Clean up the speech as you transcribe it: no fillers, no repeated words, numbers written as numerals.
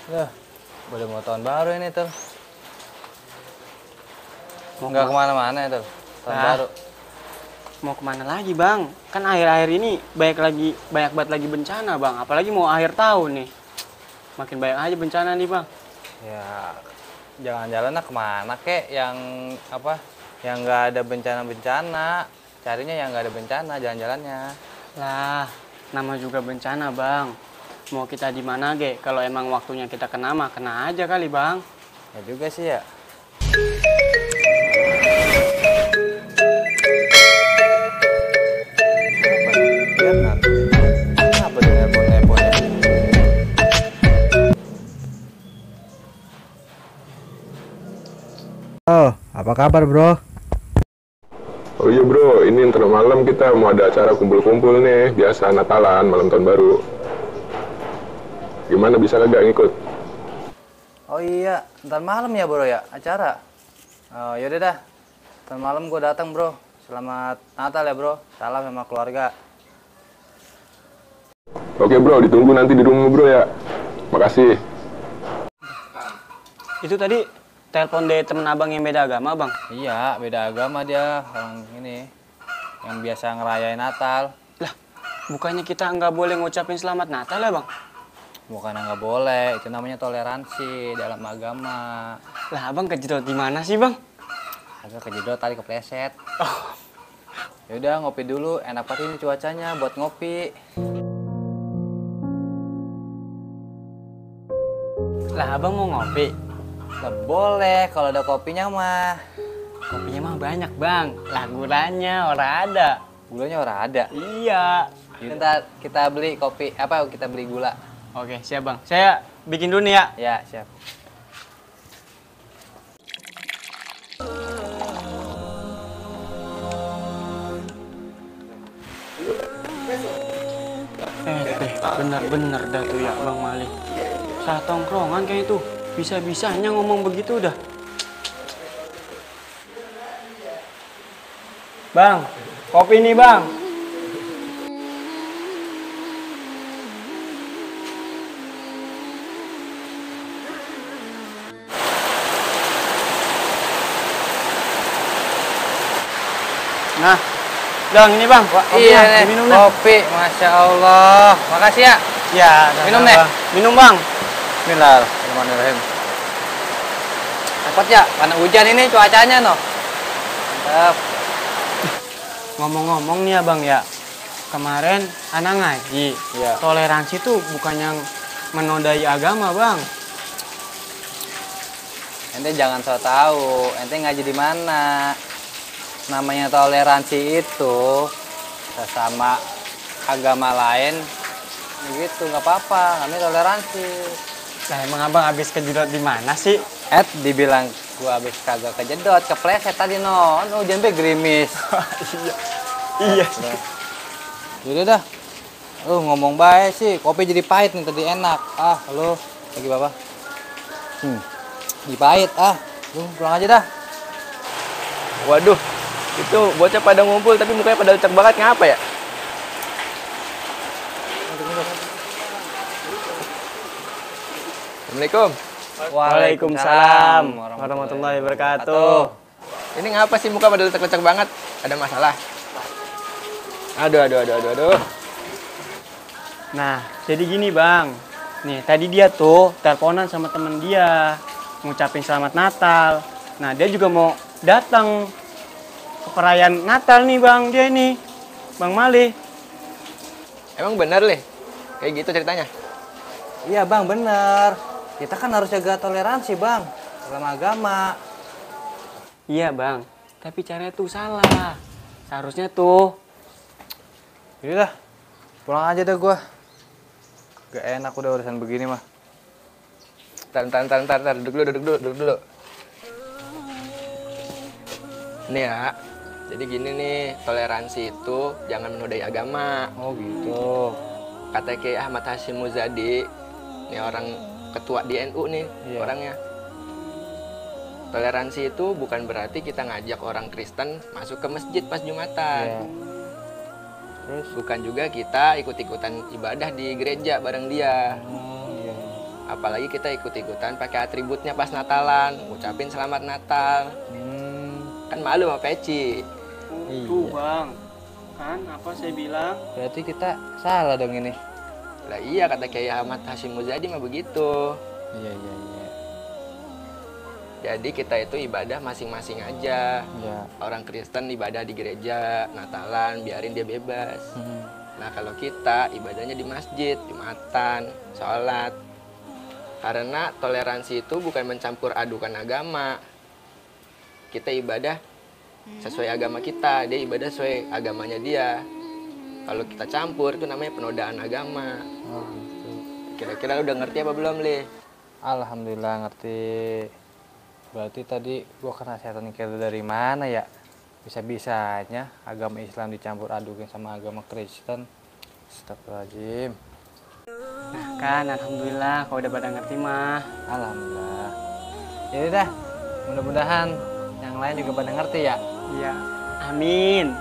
Udah, udah mau tahun baru ini tuh. Nggak kemana-mana ya tuh, tahun baru. Mau kemana lagi bang? Kan akhir-akhir ini banyak banget lagi bencana bang. Apalagi mau akhir tahun nih. Makin banyak aja bencana nih bang. Ya, jalan-jalan lah kemana kek yang apa? Yang nggak ada bencana-bencana. Carinya yang nggak ada bencana, jalan-jalannya. Lah, nama juga bencana bang. Mau kita di mana ge? Kalau emang waktunya kita kena mah kena aja kali bang. Ya juga sih ya. Lihat nanti. Apa tuh nelpon-nelponnya? Oh, apa kabar bro? Oh iya bro, ini ntar malam kita mau ada acara kumpul-kumpul nih, biasa Natalan, malam tahun baru. Gimana, bisa nggak ngikut? Oh iya, ntar malam ya bro ya, acara. Oh yaudah dah, ntar malam gue datang bro. Selamat Natal ya bro, salam sama keluarga. Oke bro, ditunggu nanti di rumah bro ya. Makasih. Itu tadi telepon dari temen abang yang beda agama bang. Iya, beda agama dia, orang ini yang biasa ngerayain Natal. Lah, bukannya kita nggak boleh ngucapin selamat Natal ya bang? Bukan nggak boleh, itu namanya toleransi dalam agama. Lah abang kejedot di mana sih bang? Agak kejedot tadi kepleset. Oh. Yaudah ngopi dulu, enak banget ini cuacanya buat ngopi. Lah abang mau ngopi? Lah boleh, kalau ada kopinya mah. Kopinya mah banyak bang. Lah gulanya orang ada. Gulanya orang ada. Iya. Ntar kita beli kopi, apa kita beli gula. Oke siap bang. Saya bikin dulu nih ya. Ya, siap. Bener-bener dah tuh ya bang Mali. Saat tongkrongan kayak itu. Bisa-bisanya ngomong begitu dah. Bang, kopi nih bang. Nah, bang ini bang. Wah, Kopinya, iya nih, diminum dah. kopi, Masya Allah. Makasih ya. Ya, Minum sama-sama. nih. Minum bang. Bismillahirrahmanirrahim. Dapat ya, karena hujan ini cuacanya no. Mantap. Ngomong-ngomong nih ya bang ya. Kemarin anak ngaji. Iya. Toleransi tuh bukan yang menodai agama bang. Ente jangan so tahu, ente ngaji di mana. Namanya toleransi itu sesama agama lain begitu, nggak apa-apa, namanya toleransi. Lah emang abang habis kejedot di mana sih? Dibilang gua habis kagak kejedot, kepleset tadi no, hujan be gerimis. Iya. Iya sih. Yaudah dah, ngomong baik sih, kopi jadi pahit nih tadi enak. Lu lagi apa? Jadi pahit, lu pulang aja dah. Waduh, itu bocah pada ngumpul tapi mukanya pada lecek banget, ngapa ya? Assalamualaikum. Waalaikumsalam warahmatullahi wabarakatuh. Ini ngapa sih muka pada lecek-lecek banget? Ada masalah? Aduh. Nah, jadi gini bang. Nih, tadi dia tuh teleponan sama temen dia. Ngucapin selamat Natal. Nah, dia juga mau datang ke perayaan Natal nih bang, dia nih. Bang Mali. Emang bener leh? Kayak gitu ceritanya? Iya bang, bener. Kita kan harus jaga toleransi bang, dalam agama. Iya bang, tapi caranya tuh salah. Seharusnya tuh. Yaudah, pulang aja dah gua. Gak enak udah urusan begini mah. Ntar, duduk dulu. Nih ya, jadi gini nih, toleransi itu jangan menodai agama. Oh gitu. Kata Kiai Ahmad Hashim Muzadi, ini orang ketua di NU nih, Iya. orangnya. Toleransi itu bukan berarti kita ngajak orang Kristen masuk ke masjid pas Jumatan. Iya. Terus? Bukan juga kita ikut-ikutan ibadah di gereja bareng dia. Iya. Apalagi kita ikut-ikutan pakai atributnya pas Natalan, ngucapin selamat Natal. Kan malu sama peci. Tuh bang, kan apa saya bilang? Berarti kita salah dong ini. Lah iya, kata Kiai Ahmad Hashim Muzadi mah begitu. Iya, iya, iya. Jadi kita itu ibadah masing-masing aja. Ya. Orang Kristen ibadah di gereja, Natalan biarin dia bebas. Hmm. Nah kalau kita ibadahnya di masjid, Jumatan, sholat. Karena toleransi itu bukan mencampur adukan agama. Kita ibadah sesuai agama kita, dia ibadah sesuai agamanya dia. Kalau kita campur itu namanya penodaan agama. Oh, gitu. Kira-kira udah ngerti apa belum, Li? Alhamdulillah ngerti. Berarti tadi gua kena setan kira dari mana ya? Bisa-bisanya agama Islam dicampur adukin sama agama Kristen. Astagfirullahaladzim. Nah kan, alhamdulillah kalau udah pada ngerti mah. Alhamdulillah. Ya udah, mudah-mudahan yang lain juga pada ngerti ya. Iya, amin.